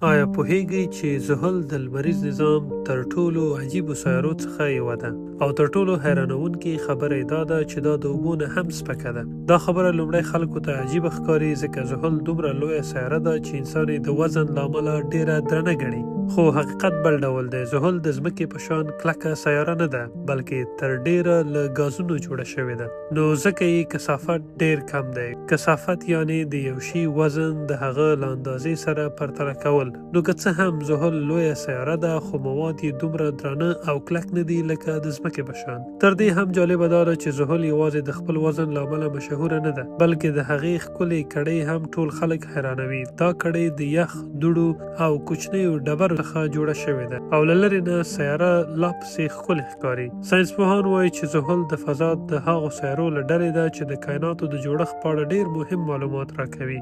آیا پوهیږئ چې زحل د لمریز نظام تر ټولو عجیبو سیارو څخه یوه ده او تر ټولو حیرانوونکې خبره یې دا ده چې دا د اوبو نه هم سپکه ده. دا خبره لومړی خلکو ته عجیبه ښکاري، ځکه زحل دومره لویه سیاره ده چې انسان یې د وزن له امله ډیره درنه ګڼي، خو حقیقت بل ډول دی. زحل د ځمکې په شان کلکه سیاره نه ده، بلکې تر ډیره له ګازونو جوړه شوې ده، نو ځکه یې کثافت ډیر کم دی. کثافت یعنې د یو شي وزن د هغه له اندازې سره پرتله کول. نو که څه هم زحل لویه سیاره ده، خو مواد یې دومره درانه او کلک نه دي لکه د ځمکې په شان. تر دې هم جالبه دا ده چې زحل یوازې د خپل وزن له امله مشهوره نه ده، بلکې د هغې ښکلې کړۍ هم ټول خلک حیرانوي. دا کړۍ د یخ، دوړو او کوچنیو ډبرو څخه جوړه شوې ده او له لرې نه سیاره لا پسې ښکلې ښکاري. ساینسپوهان وايي چې زحل د فضا د هغو سیارو له ډلې ده چې د کایناتو د جوړښت په اړه ډېر مهم معلومات راکوي.